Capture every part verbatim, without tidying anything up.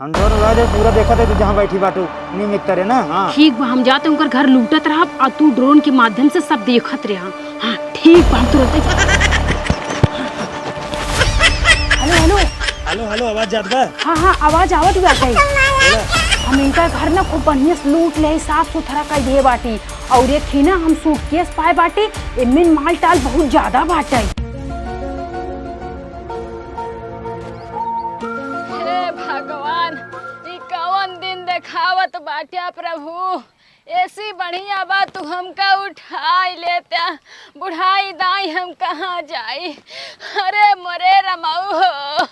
हम drone उड़ा दे, पूरा देखत है तू जहाँ बैठी बाटू, निमित्तर है ना? हाँ। ठीक बा, हम जाते उनकर घर लूटत रहब, आ तू drone के माध्यम से सब देखत रहा। हाँ, ठीक बा, हम तुरंत ही हेलो, हेलो। हेलो, हेलो, आवाज जात बा? हाँ, हाँ, आवाज आवत बा कहीं। बोला। हम इनका घर ना खूब बढ़िया से लूट ले, साफ सुथरा कर दिए बाटी। और एक ही ना हम सूटकेस पाए बाटी, एमे माल टाल बहुत ज्यादा बाटे। हे भगवान, ई कवन दिन देखावत बाट्या प्रभु? एसी बढ़िया बा, तू हमका उठाई लेत्या। बुढ़ाई दाई हम कहाँ जाई? अरे मोरे रमाऊ हो,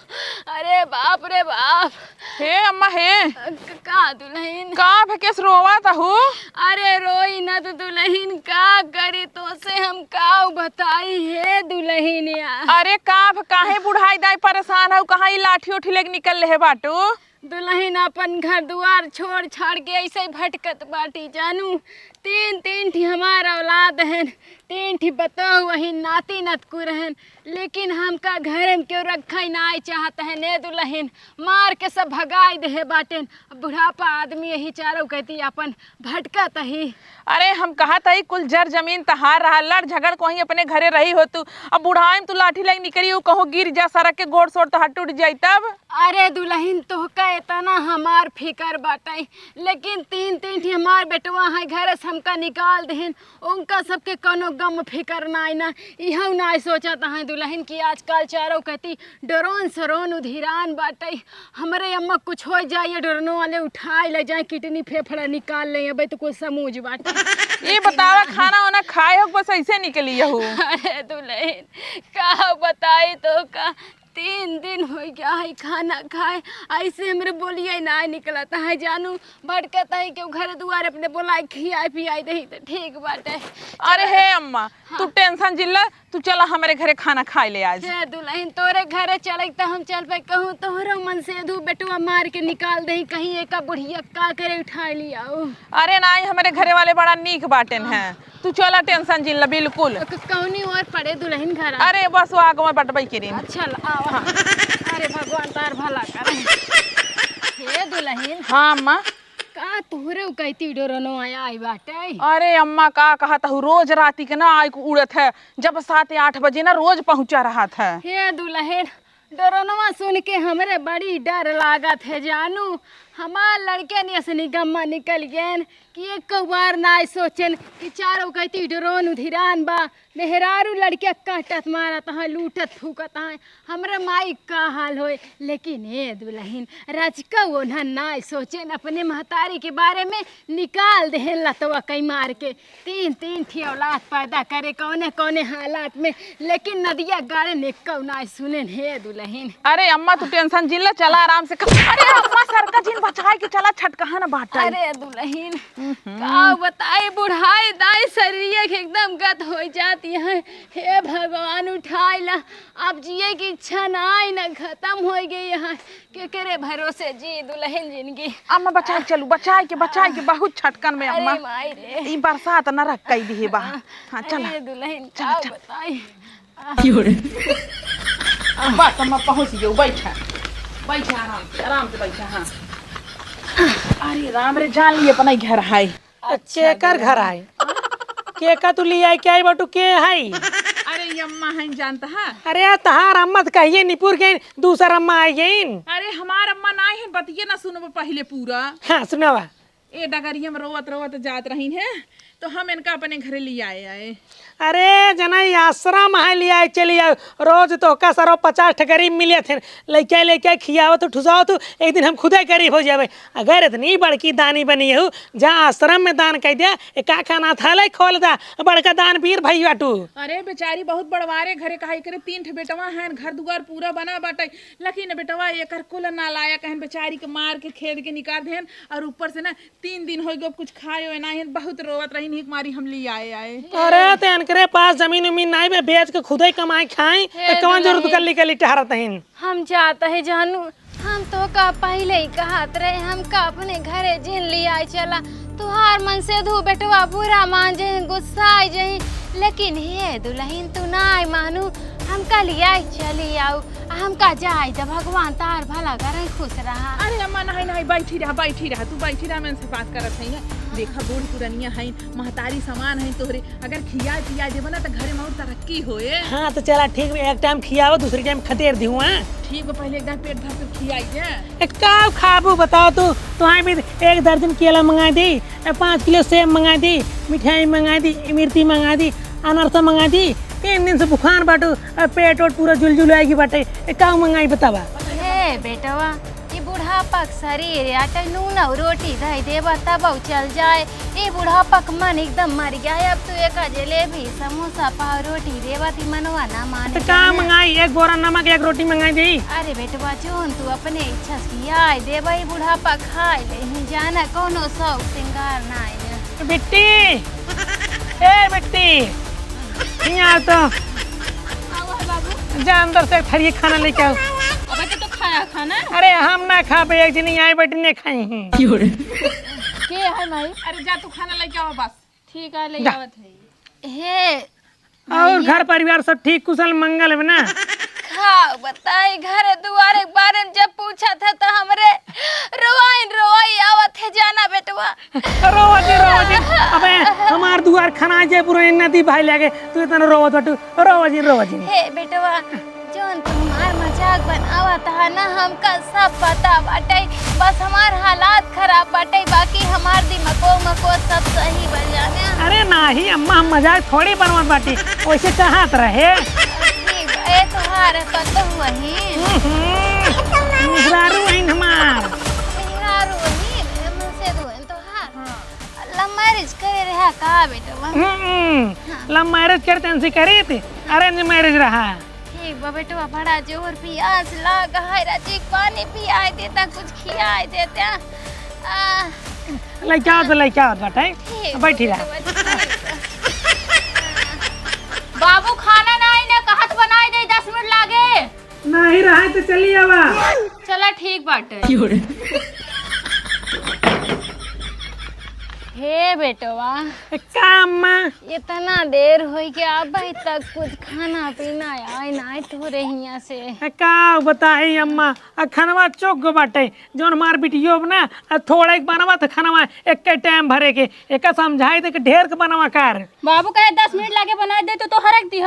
अरे बाप रे बाप। हे अम्मा हे। क-, का दुलहिन? का भकेस रोवत हू? अरे रोई न त दुलहिन, का करी तोसे हम का बताई हे दुलहिनिया। अरे का भ-, काहे बुढ़ाई दाई परेशान हऊ? कहाँ ई लाठी उठी लेके निकल लेहे बाटू? दुलहिन अपन घर दुआर छोड़ छाड़ के ऐसे ही भटकत बाटी जानू। तीन तीन ठी हमार औलाद हन, तीन ठी बतोह वही नाती नतकु रहन, लेकिन हमका घर में केहू रखे नाई चाहत है ने दुलहिन, मार के सब भगाई देहे बाटेन। अब बुढ़ापा आदमी यही चारों कहती अपन भटकत ही। अरे हम कहत हई कुल जर जमीन तहार रहा, लड़ झगड़ कोही अपने घरे रही हो तू, अब बुढ़ाई में तू लाठी लेके निकली हो, कहूँ गिर जा सड़क के गोड़ सोड़ तोहार टूट जाई तब। अरे दुलहिन तोहका इतना हमार फिकर बाटे, लेकिन तीन तीन ठी हमार बेटवा है घर से हमका निकाल देहन, उनका सबके कौनो गम फिकर नाई ना, इहउ नाई सोचत हैं दुलहिन कि आजकल चारों कहती डरोन सरोन उधिरान बाटे। हमरे अम्मा कुछ हो जाए, ये डरोनो वाले उठाए ले जाए, किडनी फेफड़ा निकाल ले, अबे तो कुछ समझ बाटे। ये बतावा, खाना वाना खाए हो बस ऐसे निकली हो? अरे दुलहिन, का बताई तोहका, तीन दिन हो गया है खाना खाए, ऐसे हमरे बोलिए ना निकलत है जानू, भटकत है कि घर दुआर अपने बोलाए खियाए पियाए दही तो ठीक बाटे। अरे हे अम्मा, तू हाँ। Tension जिल्ला, तू चला हमरे घरे खाना खाए ले आज। हे दुलहिन, तोरे घरे चले त हम चल पे कहूँ, तोहरो मनसेधू बेटवा मार के निकाल दही, कहीं एका बुढ़िया का करे उठा लियाऊ। अरे नाई, हमरे घरे वाले बड़ा नीक बाटेन हैं। तू चला, tension जिन ला बिल्कुल। क-, कौनी ओर पड़े दुलहिन घर? अरे बस वो आगवा बटबई के रीन। अच्छा, ल-, आवा। हाँ। अरे भगवान तार भला करे। हे दुलहिन। हाँ अम्मा। का तोहरे उ कहती डोरनो आया आई बाटे? अरे अम्मा का कहत हूँ, रोज राती के ना आई उड़त है, जब सात या आठ बजे ना रोज पहुँचा रहत है। हे दुलहिन, डोरनवा सुन के हमरे बड़ी डर लागत है जानू। हमार लड़के ने ऐसे निगम्मा निकल गएन कि एक बार नाय सोचेन कि चारों कहती डोरन उधिरान बा। मेहरारू लड़के काटत मारत हैं, लूटत फूकत हैं। हमरे माई का हाल होए। लेकिन ए दुलहिन, रजका ओन्हा नाय सोचेन अपने महतारी के बारे में, निकाल देहेन लतवा कई मार के। तीन, तीन ठी औलाद पैदा करे कौने, कौने हालात में, लेकिन नदिया गाड़े ने कौ नाय सुनेन हे दुलहिन। अरे अम्मा, तू tension जिन ले, चला आराम से। अरे अम्मा, सरका जिन बचाए के चला, छटकहा न बाटे। अरे दुलहिन, हम्म। का बताई, बुढ़ाई दाई शरीर के एकदम गत हो जाती है। हे भगवान, उठाई ला, अब जिए की इच्छा ना आई, ना खत्म हो गई है। केकरे भरोसे जी दुलहिन जिंदगी। अम्मा बचाए के चलू, बचाए के, बचाए के, बहुत छटकन में अरे अम्मा। माई रे। ई बरसात नरक कई दिहे बा। हाँ, चला। अरे दुलहिन, चला, का चला। बताई? की हो रे? बस अम्मा पहुँच गयो, बैठा। बैठा आराम से, आराम से बैठा, हाँ। अरे राम रे, जान लिए अपना ही घर है। अच्छा, केकर दुलहिन। घर आए? केका तू लियाई के आई बाटू, के हई? अरे, ई अम्मा हईन, जानत हा? अरे, तहार अम्मा त कहिए निपुर गईन, दूसर अम्मा आई गईन। अरे, हमार अम्मा नाई हईन, बतिये ना सुनबो पहिले पूरा। हाँ, सुनावा। ए डगरिया में रोवत रोवत जात रहीन है, तो हम इनका अपने घरे लियाए आए। अरे जना, ई आश्रम है, लियाए चली आओ। रोज तोहका सरो पचास ठे गरीब मिले थे, लइका लइका खियावत ठुसावत, एक दिन हम खुदे गरीब हो जाबे। अगर इतनी बड़की दानी बनी हऊ, जा आश्रम में दान कइ द्या, ए का का अनाथालय खोल दा, बड़का दानवीर भई बाटू। अरे बेचारी बहुत बड़वारे घरे, कहा करे तीन ठे बेटवा हैं, घर दुआर पूरा बना बाटे, लेकिन बेटवा एकर कुल नालायक हैं, बेचारी के मार के खेद के निकाल देहन, और ऊपर से ना तीन दिन होइ गयो, कुछ खायो ना है, बहुत रोवत रही, नहीं मारी हम ले आए आए। अरे, ते अनकरे पास जमीन उमीन नाई बे, बेच के खुदे कमाई खाई, हे तो कौन जरूरत दुलहिन। कर ली, कर ली टहरत हईन? हम जात है जानू, हम तोहका पहिले ही कहत रहे, हमका अपने घरे जिन ले आए चला। तुहार मनसेधू बेटवा बुरा मान जही, गुस्साए जही, लेकिन हे दुलहिन तू नाई मानू, हमका ले आए चली आऊ। आ हमका जाए द, भगवान तार भला करे, खुश रहा। अरे अम्मा, नहीं, नहीं, बैठी रहा, बैठी रहा, तू बैठी रहा, मैं इनसे बात करत हई ना। देखा, बूढ़ पुरनिया हई, महतारी समान हई तोहरे, अगर खियाए पियाए देबो ना, त घरे में और तरक्की होए। हाँ, तो चला, ठीक बा, एक टाइम खियाओ, दूसरी टाइम खदेर दिहूँ, हाँ? ठीक बा, पहले एक दाईं पेट भर के खियाई दे। ए, का खाबू, बताओ तू? तुहाई भी एक दर्जन केला मंगाई दी, ए, पाँच किलो सेब मंगाई दी, मिठाई मंगाई दी, इमरती मंगाई दी, अनारसा मंगाई दी। तीन दिन से बुखार बाटू, ए, पेट ओट पूरा जुलजुल आएगी बाटे। ए, का मंगाई, बतावा? हे बेटवा, ई बुढ़ापा के शरीर आटे, नून और रोटी धई देबा तब उ चल जाए। ई बुढ़ापा के मन एकदम मर गया है। अब तू एक जलेबी, समोसा, पाव, रोटी देबा ती मनवा ना माने तो का जाने। मंगाई? एक बोरा नमक, एक रोटी मंगाई दी। अरे बेटवा, जोन तू अपने इच्छा से खियाए देबा, ई बुढ़ापा खाए ले ही जाना, कोनो शौक सिंगार ना है। बिट्टी, ए बिट्टी, यहाँ तो आओ है बाबू। जा अंदर से एक थरिये खाना लेके आओ। अबे तो, तो खाया खाना। अरे हम ना खाबे, एक जनी आई बैठी ने खाई हैं। के है माई? अरे जा तू खाना लेके आओ बस। ठीक है, ले जा। आवत है। हे और माई। घर परिवार सब ठीक कुशल मंगल है ना? का बताई, घर दुआरे के बारे में जब पूछा था तो हमरे रोवाइन रोवाई आवत है जाना बेटवा। रोवा जी, रोवा जी। अबे, हमार दुआर खना जे पूरा नदी भाई लागे, तू इतना रोवत बाटू, रोवा जी, रोवा जी। हे बेटवा, जोन तुम्हार मजाक बनावत हा ना, हमका सब पता बाटे, बस हमार हालात खराब बाटे, बाकी हमार दिमागो मको सब सही बा जाने। अरे नाही अम्मा, हम मजाक थोड़ी बनवत बाटी, वैसे कहत रहे। ठीक, ए तोहार कतहु वही। हम्म, मेहरारू हईन हमार। मेहरारू वही, मुँह से धोएन तोहार। हाँ। Love marriage करे रहा का बेटवा? हम्म, हाँ। Love marriage करते हैं, करी थी, arrange marriage रहा। ठीक बा बेटवा, बड़ा जोर पियास लाग है, राजी पानी पियाए देता, कुछ खियाए देता। आ, लइका तो लइका आवत बाटे, ठीक बैठी रहा। बेटवा, ठीक। बाबू खाना ना आई ना, कहत बनाई दे, दस मिनट लागे। नाही रहा तो चली आवा। चला ठीक बाटे। हे बेटवा। ए, का अम्मा? इतना देर होई गया, अबे तक कुछ खाना पीना आए ना आए तोरे हियाँ से। ए, का बताई अम्मा, आ खनवा चोक गो बाटे, जौन हमार बिटियो अब ना, आ थोड़ा एक बनवा त खनवा एक के टाइम भरे के, एका समझाई दे के ढेर के बनवा कर। बाबू कहे दस मिनट लागे बनाए दे तो, तो हरक दिह।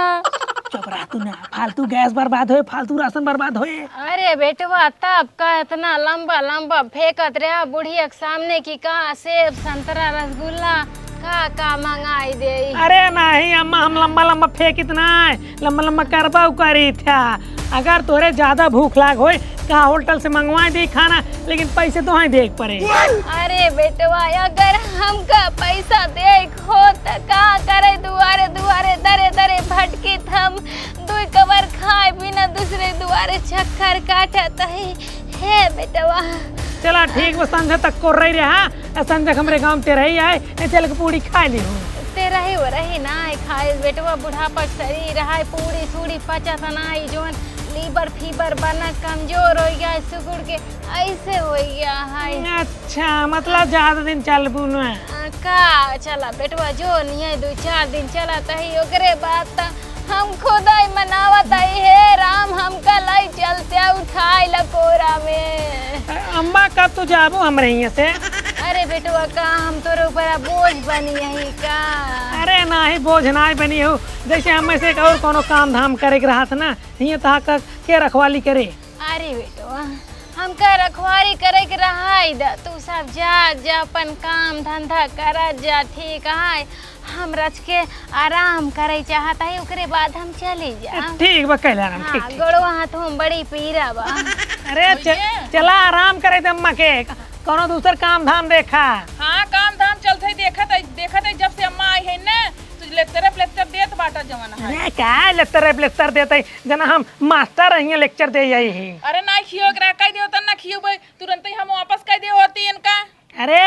चुप रह तू ना, फालतू गैस बर्बाद होए, फालतू राशन बर्बाद होए। अरे बेटवा, तब का इतना लंबा लंबा फेंकत रहा बुढ़िया के सामने कि का सेब, संतरा, रसगुल्ला, का का मंगाई देई? अरे नाही अम्मा, हम लंबा लंबा फेंकित नाही, लंबा लंबा करबा करी था। अगर तोरे ज्यादा भूख लाग होए, का होटल से मंगवाए दे खाना, लेकिन पैसे तोहई देक परे। अरे बेटवा, अगर हमका पैसा देक हो त का करे दुआरे दुआरे दरे दरे भटकित हम, दुई कबर खाए बिना दूसरे दुआरे चक्कर काटत ही। हे बेटवा। चला ठीक बा, संझा तक कोर्रई रहा, आ संझा हमरे गाँव में तेरही आए, ए चल के पूड़ी खाए लिहू। तेरही ओरही नाही खाए बेटवा, बुढ़ापा के शरीर है, पूड़ी सूड़ी पचत नाही, जौन liver fever बना कमजोर होइ गया है, सुकुड़ के ऐसे होइ गया है। अच्छा, मतलब ज्यादा दिन चलबू ना? आ, का चला बेटवा, जो नहीं है दो चार दिन चलत ही, ओकरे बाद त हम खुदई मनावत ही, हे राम, हमका लई चलते उठाई लकोरा में। अ-, अम्मा, कब तू जाबू हमरे हियाँ से? अरे बेटवा, का हम तोरे ऊपर बोझ बनी यही का? अरे नाही, बोझ नाही बनी हो, जैसे हम में से एक और कोनो काम धाम करे के रहत ना, हियाँ तहा का के रखवाली करे। अरे बेटवा, हमका रखवारी करे के रहाई द, तू सब जा, जा अपन काम धंधा करा जा, ठीक है? हम रच के आराम करे चाहत है, ओकरे बाद हम चली जा। ठीक बा, कैला आराम, हाँ, ठीक, ठीक। गोड़वा हाथ में बड़ी पीरा बा। अरे च-, भैया। चला आराम करे दे अम्मा के, कोनो दूसर काम धाम देखा। हाँ, काम धाम चलत है, देखत है, देखत है, जब से अम्मा आई है ना, तो लेक्चर, लेक्चर देत बाटा जवन है। अरे का लेक्चर, लेक्चर देत है, जना हम मास्टर रहिए लेक्चर दे आई ही। अरे नाही खियो के रहा, कह दियो तब ना खियो भाई, तुरंत ही हम वापस कह दियो होती इनका। अरे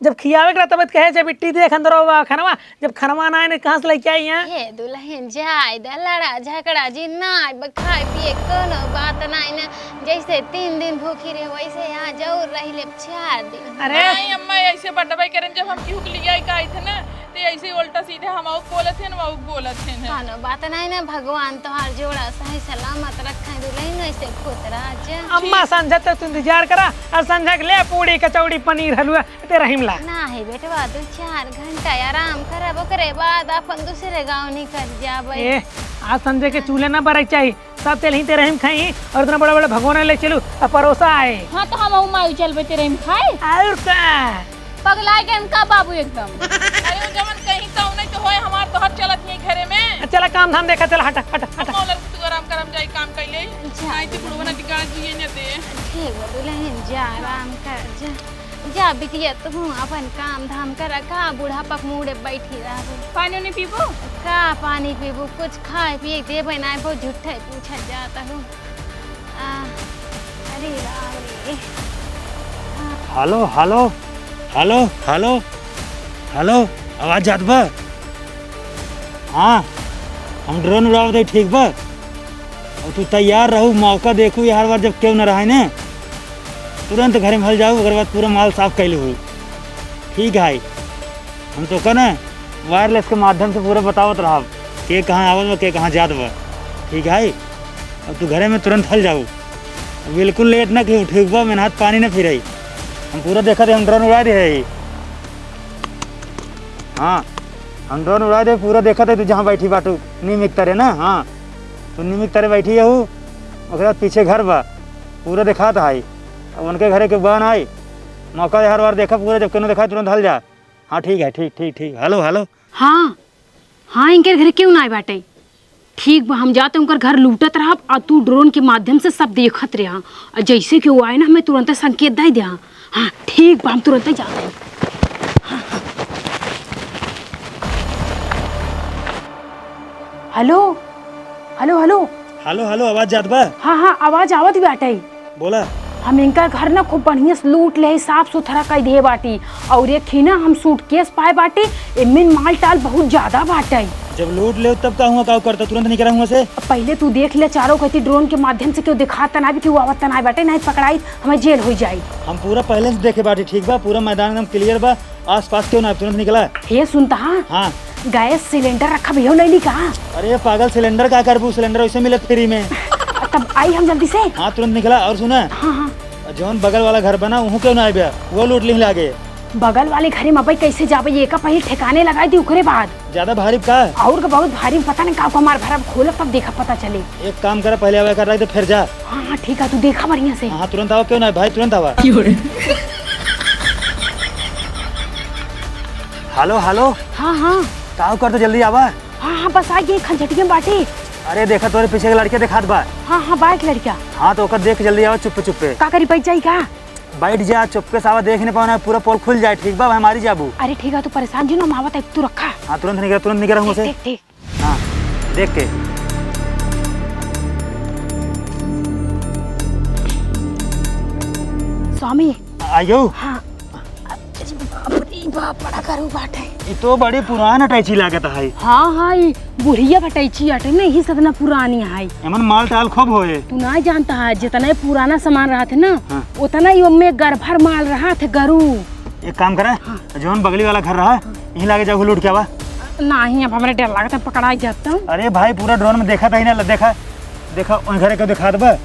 जब खियावे के रहा तब कहे जब बिट्टी देख अंदर आवा खानवा, जब खानवा ना आए ने कहाँ से लेके आई हैं? हे दुल्हन जाए द, लड़ा झगड़ा जी ना आइब, खाए पिए कोनो बात ना ना, जैसे तीन दिन भूखी रहे वैसे यहाँ जरूर रह ले चार दिन। अरे नहीं अम्मा, ऐसे बटवाई करें, जब हम केहू के लिए आई का आई थे ना, ऐसे ही उल्टा सीधे हम आउक बोलत हैं, वो आउक बोलत हैं। कौनो बात नहीं ना, भगवान तोहार जोड़ा सही सलामत रखे दुल्हन, ऐसे खुश रह जा। अम्मा, संझा तक तू इंतजार करा, और संझा के ले पूड़ी, कचौड़ी, पनीर, हलवा, ते रहीम ला। नाही बेटवा, दो चार घंटा आराम करब, ओकरे बाद अपन दूसरे गाँव निकल जाबे। ए, आज संझा के चूल्हे ना बरे के चाही, सब तेल ही तेरे हम खाई और इतना बड़ा बड़ा भगोना ले चलू और परोसा आए। हाँ, तो हम हूँ मायू चलबे तेरे हम खाए। और का? पगला गए हम का बाबू एकदम। अरे वो जवन कहीं तो नहीं तो होए, हमार तो हर चलत नहीं घरे में। चला काम धाम देखा, चला हटा, हटा, हटा। हम बोलर तू आराम करम जाई काम कैले। जा। नहीं तो बुढ़वा ना दिगाड़ दिए न दे। ठीक बा दुल्हन, जा आराम कर, जा। जा बिटिया, तू अपन काम धाम कर, का बुढ़ापा के मूड़े बैठी रहबू? पानी उनी पीबू? का पानी पीबू? कुछ खाए पिए के देबे ना, बहुत झूठे पूछत जात हूँ। आ, अरे राम रे। हेलो, हेलो, हेलो, हेलो, हेलो, आवाज जात बा? हाँ, हम ड्रोन उड़ावत हई, ठीक बा? और तू तैयार रहू, मौका देखू, हर बार जब केहू न रहे ने, तुरंत घरे में हल जाऊ, ओकर बाद पूरा माल साफ कैले हुई। ठीक है, हम तो कहना wireless के माध्यम से पूरा बतावत रहब, के कहाँ आवत बा, के कहाँ जात बा। ठीक है, अब तू घरे में तुरंत हल जाऊ, बिल्कुल लेट ना की, ठीक बा, मेहनत पानी ना फिराई। हम पूरा देखत है, हम ड्रोन उड़ा रहे हैं। हाँ, हम ड्रोन उड़ा दे, पूरा देखत है तू जहाँ बैठी बाटू, नीम एक तरे ना। हाँ, तू नीम एक तरे बैठी है, ओकरे बाद पीछे घर बा, पूरा देखात है। अब उनके घरे के बा ना आई, मौका हर बार देखा पूरा, जब केनो देखाई तुरंत हल जा। हाँ, ठीक है, ठीक, ठीक, ठीक। हेलो, हेलो। हाँ, हाँ, इनके घर केहू ना आई बाटे। ठीक बा, हम जाते उनकर घर लूटत रहब, आ तू ड्रोन के माध्यम से सब देखत रहा, आ जैसे कि वो आए ना, हमें तुरंत संकेत दे दे। हाँ, ठीक बा, हम तुरंत जाते हैं। हाँ, हाँ। हेलो, हेलो, हेलो। हेलो, हेलो, आवाज जात बा? हाँ, हाँ, आवाज आवत बाटे। बोला। हम इनकर घर ना खूब बढ़िया से लूट ले, साफ सुथरा कई दिए बाटी। और एक ही ना हम सूटकेस पाए बाटी, एमे माल टाल बहुत ज्यादा बाटे। जब लूट ले तब का हुआ, का करता, तुरंत निकला हुआ से। पहले तू देख ले चारों कती ड्रोन के माध्यम से केहू दिखात त ना भी, केहू आवत त ना बाटे, नहीं पकड़ाई, हमें जेल हो जाई। हम पूरा पहले से देखे बाटी, ठीक बा, पूरा मैदान एकदम क्लियर बा, आसपास केहू ना, तुरंत निकला। हे सुनता? हाँ। गैस सिलेंडर रखा भी हो ले ली का? अरे पागल, सिलेंडर का करबू, सिलेंडर वैसे मिलत फ्री में। तब आई हम जल्दी से। हाँ, तुरंत निकला। और सुना, हाँ, हाँ। जौन बगल वाला घर बना, उहू केहू ना आइबे, वो लूट लिही लागे। बगल वाले घरे में अबे कैसे जाबे, ये का पहले ठिकाने लगाई दी, ओकरे बाद। ज्यादा भारी का? और का बहुत भारी, पता नहीं का को हमार भरब खोलब तब देखा पता चले। एक काम करा, पहले आवे कर रख दे, फिर जा। हाँ, हाँ, ठीक है, तू देखा बढ़िया से। हाँ, तुरंत आवा, केहू ना भाई, तुरंत आवा। हेलो, हेलो। हाँ, हाँ। का करते, जल्दी आवा। हाँ, हाँ, बस आ गई, खंजटिया में बाटी। अरे देखा, तोरे पीछे के लड़के देखात बा। हाँ, हाँ, बा एक लड़का। हाँ, तो ओकर देख के जल्दी आवा, चुप्पे चुप्पे। का करी, बैठ जाई का? बैठ जा, चुपके से आवा, देख नहीं पावा ना, पूरा पोल खुल जाए, ठीक बा? भाई मारी जाबू। अरे ठीक है, तू परेशान जिन, हम आवत है, तू रखा। हाँ, तुरंत निकला, तुरंत निकला हुआ से। ठीक, ठीक। हाँ, देख के। स्वामी। आयो। हाँ। अरे बाप रे बाप, बड़ा गरू बाटे। ये तो बड़ी पुरान अटैची लागत है। हाँ, हाँ, ये बुढ़िया अटैची आटे ना, यही से इतना पुरानी है। एमन माल टाल खूब होए। तू ना जानता है, जितना ये पुराना सामान रहत है ना, हाँ। उतना ही ओमे गड़भर माल रहत है, गरू। एक काम करा, हाँ। जौन बगली वाला घर रहा, हाँ। यहीं लागे जाओ, लूट के आवा। नहीं, अब हमरे डर लागत है, पकड़ाई जाता हूँ। अरे भाई, पूरा ड्रोन में देखा था ही ना, देखा, देखा, उन घरे को दिखा देबा।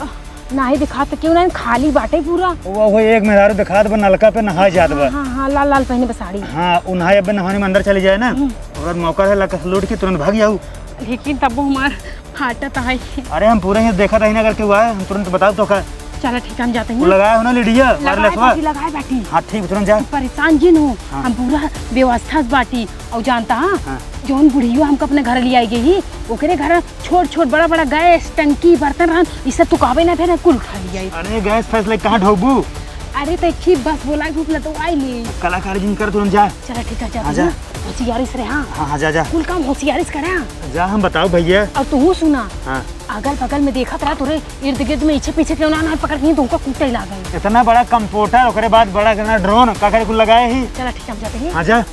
नहीं दिखात तो क्यों नहीं, खाली बाटे पूरा। वो, वो एक मेहरारू दिखात बा, नलका पे नहाए जात बा। हाँ, हाँ, हाँ, लाल, लाल पहने बा साड़ी। हाँ, उ नहाए अबे नहाने में अंदर चली जाए ना, हम्म। ओकर बाद मौका है, लगा लूट के तुरंत भाग जाऊ। लेकिन तब वो हमार फाटत है। अरे, हम पूरा यहाँ देखत रही ना, अगर केहू आए, हम तुरंत बताओ तो का। चला ठीक है, हम जाते हैं। वो लगाए हो ना लीडिया, लगाए wireless वा? बाटी, लगाए बाटी। हाँ, ठीक, तुरंत जा। परेशान जिन हो, हाँ। हम पूरा व्यवस्था से बाटी। और जानता, हाँ। जौन बुढ़ियो हमको अपने घर ले आई गई, ओकरे घर छोट छोट बड़ा बड़ा गैस टंकी बर्तन रहन, ई सब तू कहबे ना, फिर कुल खा लिया। अरे गैस फैस ले कहाँ ढोबू? अरे तो अच्छी बस बोला, भूख लग तो आई ली। कलाकारी जिन कर, तुरंत जा। चला ठीक है, जा हाँ, तू जा। ना। होशियारी से रहा। हाँ, हाँ, जा, जा। कुल काम होशियारी से करा। जा, हम बताओ भैया। और तू सुना। हाँ। अगल बगल में देखत रहा, तोरे इर्द गिर्द में इच्छे पीछे क्यों ना, ना पकड़ के तुमको कूटे लागे। इतना बड़ा कंप्यूटर, ओकरे बाद बड़ा इतना ड्रोन, का करे कुल लगाए ही? चला ठीक है, हम जाते हैं। हाँ, जा।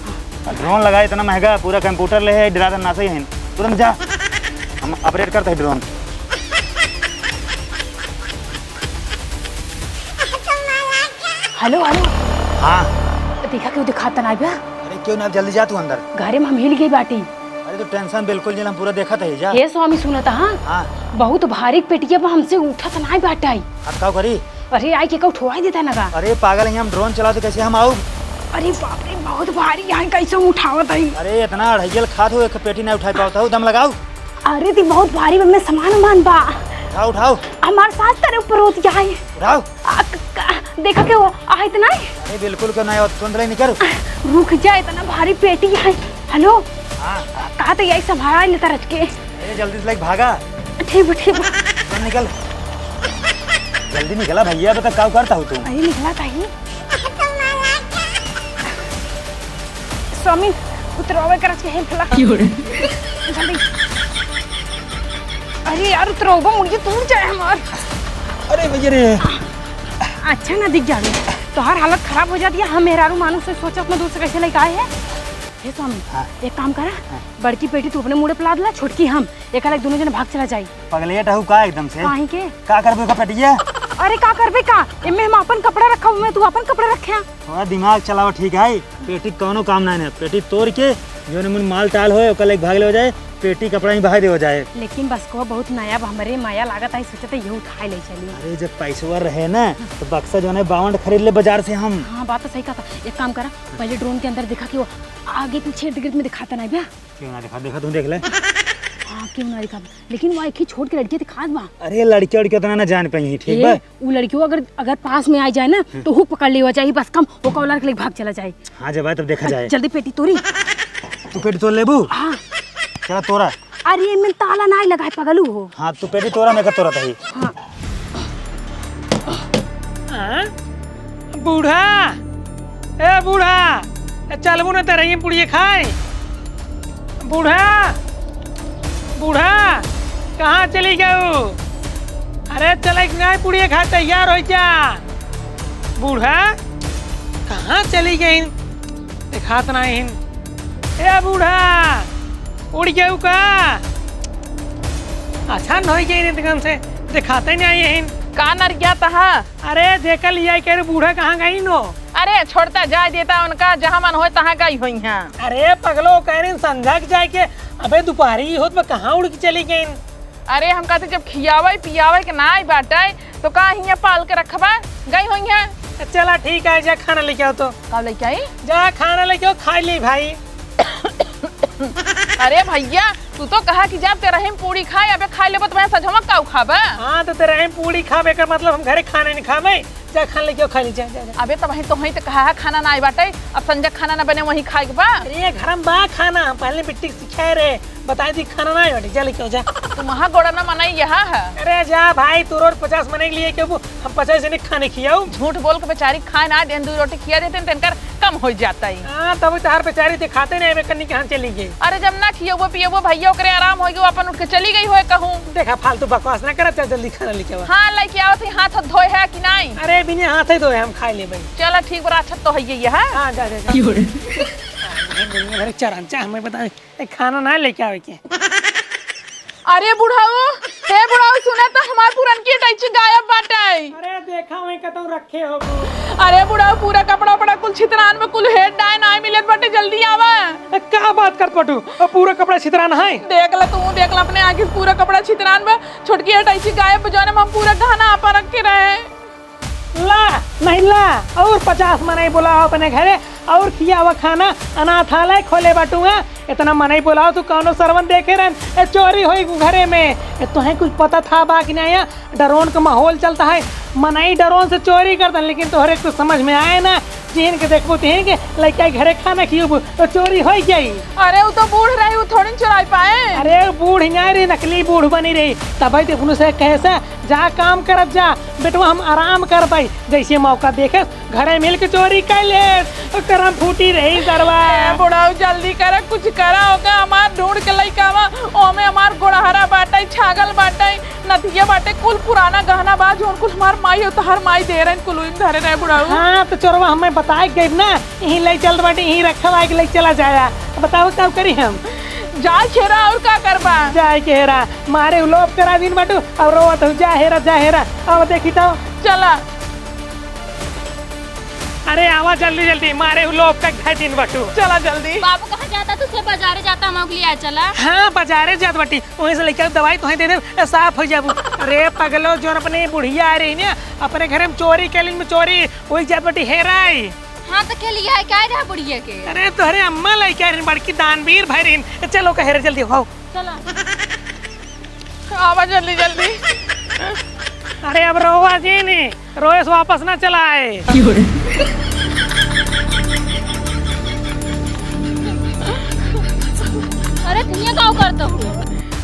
ड्रोन लगाए इतना महंगा, पूरा कंप्यूटर ले है, डरा ना सही है। तुरंत जा, हम ऑपरेट करते हैं ड्रोन। हेलो, हेलो। हाँ। देखा क्यों दिखाता ना बा? अरे क्यों ना, जल्दी जा तू अंदर। घरे में हम हिल गई बाटी। अरे तू tension बिल्कुल जिन, हम पूरा देखत है जा। हे स्वामी सुनत हा? हाँ। बहुत भारी पेटिया बा, हमसे उठत नाई बाटाई। अब का करी? अरे आई के का उठवाई देता ना का? अरे पागल है, हम drone चलाओ तो कैसे हम आऊ? अरे बाप रे, बहुत भारी है, कैसे उठावत है? अरे इतना अढ़ैयल खात हो, एक पेटी नहीं उठा पावत हो, दम लगाओ। अरे ती बहुत भारी बा, में सामान उमान बा। उठाओ, उठाओ। हमार सास तेरे ऊपर रोत जाए। उठाओ। आ, क-, क-, देखा के वो आ इतना है? अरे बिल्कुल क्यों नहीं, तुरंत ले निकल। रुक जा, इतना भारी पेटी है। हेलो। हाँ। कहा तो यही संभाला लेता रच के। अरे जल्दी से लेके भागा। ठीक बा, ठीक बा। चल निकल। जल्दी निकला भैया, बता का करता हो तू? अरे निकला ताही। स्वामी, उतरवावे करत के हेल्प ला। की हो रे? जल्दी। अरे यार, उतरवावा, मुड़िया टूट जाए हमार। अरे भैया रे। अच्छा ना दिख जावे। तोहार हालत खराब हो जाती है। हम मेहरारू मानुस से सोचा उतना दूर से कैसे लेके आए हैं। हे स्वामी, हाँ। एक काम करा, हाँ। बड़की पेटी तू अपने मुड़े पे लाद ला, छोटकी हम। एक अलग दोनों जने भाग चला जाई। पगलेट हऊ का एकदम से? काहे के? का करबे का पेटिया? अरे का करबे का? एमे हम अपन कपड़ा रखा, ओमे तू अपन कपड़ा रखे। थोड़ा दिमाग चलावा, ठीक है? पेटी कौनो काम ना है, पेटी तोड़ के जौन मुन माल टाल होए, ओकर लेके भाग ले हो जाए, पेटी कपड़ा ही बहा दे हो जाए। लेकिन बक्सवा बहुत नया बा, हमरे माया लागत है, सोचते यही उठाए ले चली। अरे जब पैसवा रहे ना, तो बक्सा जौन है बावंड खरीद ले बाजार से हम। हाँ, बात तो सही कहा था। एक काम करा, पहले drone के अंदर देखा कि वो आगे पीछे इर्द गिर्द में दिखाता नहीं बा। क्यों ना दिखा, देखा तू देख ले। हाँ, क्यों ना दिखा, लेकिन वो एक ही छोट के लड़की दिखात बा। अरे लड़की उड़की उतना ना जान पाई, ठीक ए, बा? उ लड़कियों अगर, अगर पास में आ जाए ना, हम्म। तो हुक पकड़ लेवा जाए, बस कम ओका वाला के लेके भाग चला जाए। हाँ, जब आए तब देखा जाए। जल्दी पेटी तोरी। तू पेटी तोड़ लेबू? हाँ। चला तोरा। अरे, एमे ताला नाई लगाए, पगलू हो। हाँ, तू पेटी तोरा, मैं का तोरा तही। हाँ। हाँ? बूढ़ा, ए बूढ़ा, ए चलबू ना तेरे ही पुड़िए खाए। बूढ़ा, बूढ़ा, कहाँ चली गऊ? अरे चले के नाई पुड़िए खाए, तैयार हो जा। बूढ़ा, कहाँ चली गई? देखात नाई हिन। ए बूढ़ा, उड़ गऊ का? अच्छा न होई गई एकदम से, देखाते नहीं आई हिन। का नरिया तहा? अरे देख लिया के बूढ़ा कहाँ गई नो? अरे छोड़ता जाए देता उनका, जहाँ मन होए तहाँ गई होई हैं। अरे पगलो, कह रही संझा के जाए के, अबे दोपहरी होत बा, कहाँ उड़ के चली गई? अरे हम कहते जब खियावे पियावे के नाई बाटे तो का हियाँ पाल के रखबा? गई होई हैं। चला ठीक है, जा खाना लेके आओ तो। का लेके आई? जा खाना लेके आओ, खा ली भाई। अरे भैया, तू तो कहा कि जब तेरा ही पूरी खाए, अबे खा लेबो तो मैं सजवा का खाबा? हाँ, तो तेरा ही पूरी खाबे का मतलब हम घरे खाना नहीं खाबे? जा खाना लेके आओ, खा ली, जा, जा, जा। अबे तब वहीं तो, वहीं तो कहा है खाना ना आई बाटे, अब संजय खाना ना बने, वहीं खाए के बा। अरे घर में बा खाना, पहले बिट्टी के सिखाए रहे, बताई दी खाना ना आई बाटे, जा लेके आओ, जा। तू महा गोड़ा ना मनाई यहाँ है। अरे जा भाई, तू रोज पचास मने के लिए क्यों, हम पचास जने खाने खियाऊ? झूठ बोल के बेचारी खाए ना देन, दो रोटी खिया देते हैं, तेनकर कम हो जाता है। हाँ, तब तोहार बेचारी दिखाते नहीं, मैं कन्नी कहाँ चली गई। अरे जब ना खियबो पियबो भैया, ओकरे आराम हो गयो, अपन उठ के चली गई होए कहूँ। देखा, फालतू बकवास ना करत, चल जल्दी खाना लेके आवा। हाँ, लेके आवत है, हाथ धोए है कि नहीं? अरे बिना हाथ ही धोए हम खा लेबे। चला ठीक बा, अच्छा तो है ये, हाँ? हाँ, जा, जा, जा। की हो रे? दुनिया भर के चरंचा हमें बताए। ए, खाना ना लेके आवे के। अरे बुढ़ऊ, हे बुढ़ऊ, सुना त हमार पुरनकी अटैची गायब बाटे। अरे देखा वहीं कतौ रखे होबू। अरे बुढ़ऊ, पूरा कपड़ा उपड़ा कुल छितरान में, कुल हेड डाय नाई मिलत बाटे, जल्दी आवा। ए, का बात करत बाटू? अब पूरा कपड़ा छितरान है? देख ला तू, देख ला अपने आँखी से, पूरा कपड़ा छितरान में, छोटकी अटैची गायब बा, जौने में हम पूरा गहना आपन रखे रहे। ला, नहीं ला, और पचास मनई बुलाओ अपने घरे और खियावा खाना। अनाथालय खोले बाटू, हैं? इतना मनई बुलाओ, तू कौनो सरवन देखे रहन? ए, चोरी होई घरे में। ए, तोहें कुछ पता था बा कि नहीं? यहाँ ड्रोन का माहौल चलता है, मनई ड्रोन से चोरी करता है, लेकिन तोहरे कुछ समझ में आए ना, जिन के देखबो तिन के लइका के घरे खाना खियबो तो चोरी होई जाई। अरे उ तो बूढ़ रही, उ थोड़ी न चुराई पाए। अरे उ बूढ़ हियाँ रे, नकली बूढ़ बनी रही, तबे ते अपने से कहे से जा काम करत जा, बेटवा हम आराम करबै। जैसे मौका देखे घरे मिल के चोरी कर ले, करम फूटी रही सरवा। ए बुढ़ऊ जल्दी करा, कुछ करा, ओका हमार ढूंढ के लइका आवा, ओमे हमार गोड़हरा बाटै, छागल बाटै, नथिया बाटे, कुल पुराना गहना बा, जौन कुल हमार माई और तोहार माई दे रहन, कुल उइन धरे रहे बुढ़ऊ। हाँ, तो चोरवा हमें बताए के गइब ना, यहीं ले चल बाटे, यहीं रखा बा, के ले चला जाया। बताओ, का करी हम? जाए खेरा, और का करबा? जाए खेरा, मारे उलोप करा दिन बाटू, और रोवत हूँ, जा हेरा, जा हेरा, अब देखी तो। चला। अरे आवा जल्दी जल्दी, मारे उ लोग का घर दिन बटू। चला जल्दी। बाबू कहाँ जाता? तू से बाजारे जाता, हम ओकरे लिए आ चला। हाँ, बाजारे जात बटी, वहीं से लेके दवाई तोहे दे दे, साफ हो जाबू। अरे पगलो, जो अपने बुढ़िया आ रही ना, अपने घर में चोरी के लिए में चोरी, वही जात बटी हेराई। हाँ, तो के लिए है, क्या रहा बुढ़िया के? अरे तोहरे अम्मा लेके आ रही, बड़की दानवीर भई रही। चलो कहे रे, जल्दी हो। चला। आवा जल्दी, जल्दी। अरे अब रोवा जिन, रोए से वापस ना चला आए। अरे तू ये का करत हो?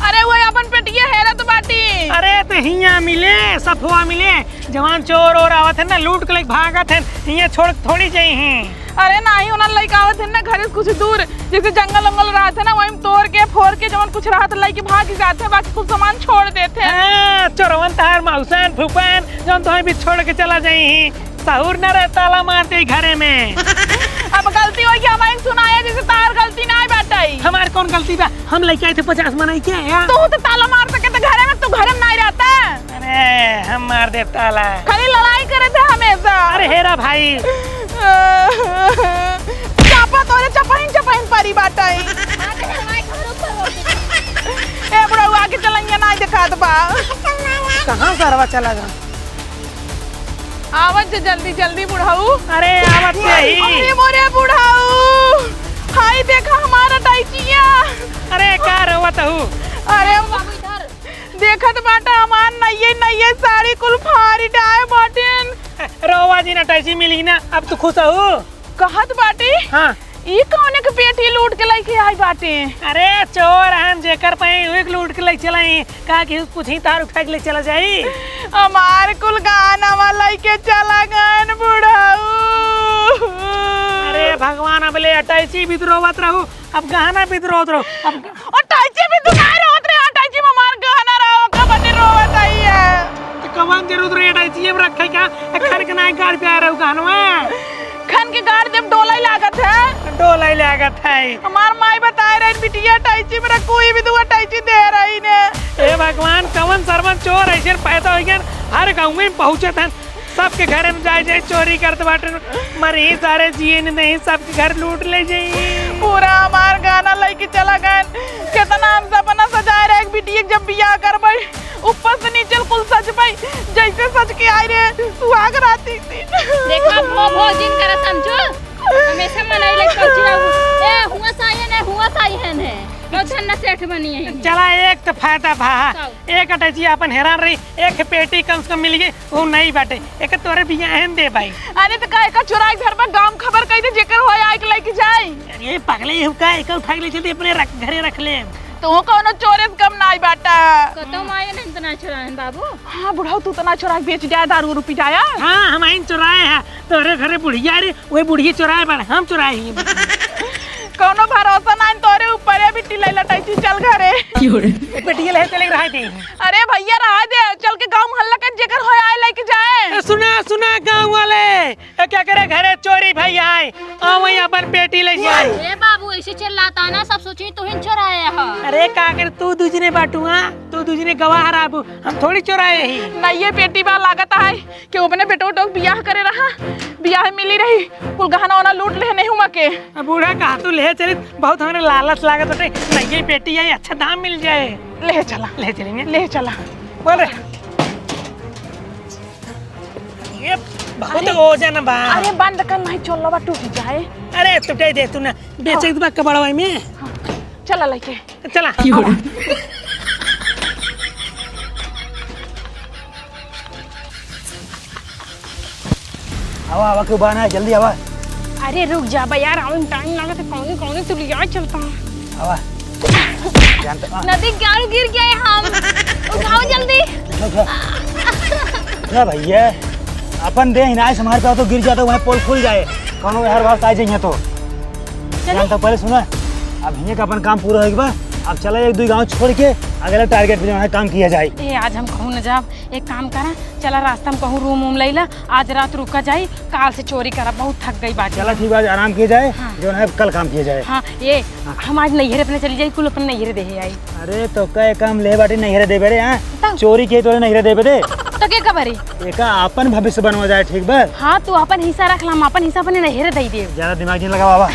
अरे वो अपन पेटिया हेरत बाटी। अरे तो हियाँ मिले, सफवा मिले, जवान चोर ओर आवत है ना, लूट के लेके भागत है, हियाँ छोड़ के थोड़ी जाई हैं। अरे नाही, उन्हन लइका आवत है ना घरे से कुछ दूर, जैसे जंगल उंगल रहत है ना, वहीं तोड़ के फोड़ के जवन कुछ रहत लइके भाग जात है, बाकी कुल सामान छोड़ देत है। हाँ, चोरवन तहार मौसन फूफन, जौन तोहे भी छोड़ के चला जाई ही। सहूर न रहे, ताला मार दे घरे में। अब गलती होई कि हमारे सुनाया, जैसे तार गलती ना बाटई। हमार कौन गलती बा? हम लइके आए थे पचास मनई के, या? तू तो ताला मार सके तो घरे में, तू घरे में नहीं रहता। अरे, हम मार देब ताला। खाली लड़ाई करे थे हमेशा। अरे हेरा भाई। चापा तोरे चपहिन चपहिन परी बाटई। ए बुढ़ऊ, आगे चलइया ना देखात बा। कहाँ सरवा चला गा? आवत जे जल्दी जल्दी बुढ़ऊ। अरे आवत जे ही। अरे मोरे बुढ़ऊ, हाय देखा हमार अटैचिया। अरे का रोवत हऊ? अरे बाबू इधर। देखत बाटा हमार नइये नइये साड़ी कुल फारी डाए बाटिन। रोवा जिन, अटैची मिली ना, अब तू खुश हऊ? कहत बाटी? हाँ। ई कौने के पेटी लूट के लइके आई बाटे? अरे चोर हन, जेकर पाई उहे के लूट के लइ चलाई। का कि पूछी तार उठा के ले चला जाई। हमार कुल गहनवा लइके चला गएन बुढ़ऊ। अरे भगवान, अब ले अटैची भी रोवत रहू, अब गहना भी रोवत रहू। अब अटैची भी तू काहे रोवत रहे? अटैची में हमार गहना रहा, ओका बदे रोवत आई है। तो कवन जरूरत रहे अटैची में रखे का? खन के नाई गाड़ पे आ रहू गहनवा। खन के गाड़ देब, डोलाई लागत है। डोलाई लागत है। हमार माई बताए रही, बिटिया अटैची में रखू, ई भी दुआ अटैची दे रही ने। हे भगवान, कवन सरवन चोर ऐसे पैदा होइ गए, हर गाँव में पहुँचत हैं। सबके घरे में जाए जाए चोरी करत बाटे, मरी सारे जिए न नहीं, सबके घर लूट ले जाई। पूरा हमार गहना लइके चला गए। कितना हम सपना सजाए रहे, एक बिटिया के जब बियाह करबे, ऊपर से नीचे कुल सजबे, जैसे सज के आई रहे सुहाग राती दिन। देखा, भो भो जिन करा समझो, हमेशा मनई ले पहुँची रहू। ए, हुआ साई है ना, हुआ साई है ने। बहुत धन्ना सेठ बनी है। चला, एक तो फायदा भा, का? एक अटैची अपन हेरान रही, एक पेटी कम से कम मिल गई। वो नहीं बाटे, एक तोरे बियाहे में दे भाई। अरे तो काहे का चुराई घर पर गाँव खबर कही दे, जेकर होए आए के लेके जाए। अरे पगले, ये का एक उठा के ले चलते अपने रख, घरे रख ले। तो वो कौनो चोरे से कम नाई बाटा। कतौ माये नहीं तो ना चुराए बाबू। हाँ बुढ़ऊ, तू तो ना चुराए, बेच जाए दारू उरू पी जाए। हाँ, हम आइन चुराए हैं, तोरे घरे बुढ़िया रे, वही बुढ़िया चुराए बाड़े, हम चुराए ही। कौनो भरोसा नाई तोरे ऊपर, ये बिट्टी लैला टैची, चल घरे। क्यों रे? ए, बेटिया ले चले रहा दे। अरे भैया, रहा दे, चल के गाँव मोहल्ला के जेकर होए आए लेके जाए। ए, सुना, सुना गाँव वाले, ए, क्या करे घरे चोरी भाई आए, आ वहीं अपन पेटी ले जाए। ए बाबू, ऐसे चिल्लाता ना, सब सोची तू ही चोराया है। अरे का करे, तू दूजने बाटुआ, तू दूजने गवाह रहबू, हम थोड़ी चोराए ही। नहीं, ये पेटी बा लागत है। के अपने बेटो उटो के बियाह करे रहा, बियाह मिली रही, कुल गहना ओना लूट लेहे नहीं हुआ के। अब बूढ़ा कहा तू ले चली, बहुत हमरे लालच लागत होते, नहीं ये पेटी आई, अच्छा दाम मिल जाए। ले चला। ले चलेंगे। ले चला। बोल रे। ये बहुत अरे, वजन बा। अरे बंद कर, नहीं चोलो बा टूट जाए। अरे टूटे दे तू ना, बेचे हाँ। के बाद कबाड़वाई में। हाँ। चला लेके। चला। आवा, आवा, क्यों बहाना है? जल्दी आवा। अरे रुक जा बा यार, आवे में टाइम लागत है, कौने कौने तू लिया चलता है। आवा। जानता, आ। नदी के आड़ू गिर गए हम। उठाओ जल्दी। उठा, उठा। ना भैया, अपन दे हिनाए से मार पे तो गिर जाता, वहीं पोल खुल जाए। कौनो हर बार ताई जाइए तो। चली। जान तो पहले सुना, अब हियाँ का अपन काम पूरा होइगा बा। अब चला एक दो गाँव छोड़ के अगला टारगेट पे जो है काम किया जाए। ए, आज हम कहूँ न जाब, एक काम करा, चला रास्ता में कहूँ रूम वूम लैला, आज रात रुका जाई, काल से चोरी करा, बहुत थक गई बात। चला ठीक बा, आज आराम किया जाए, हाँ। जो है कल काम किया जाए। हाँ, ये हाँ। हम आज नैहरे अपने चली जाई, कुल अपने नैहरे देहे आई। अरे तो कई काम ले बाटी नैहरे देबे रे, हाँ? बताओ। चोरी के तोरे नैहरे देबे दे। तो के का बरी? एका आपन भविष्य बनवा जाए, ठीक बा? हाँ, तू आपन हिस्सा रख ला, हम आपन हिस्सा अपने नैहरे दई देब। ज्यादा दिमाग जिन लगावा।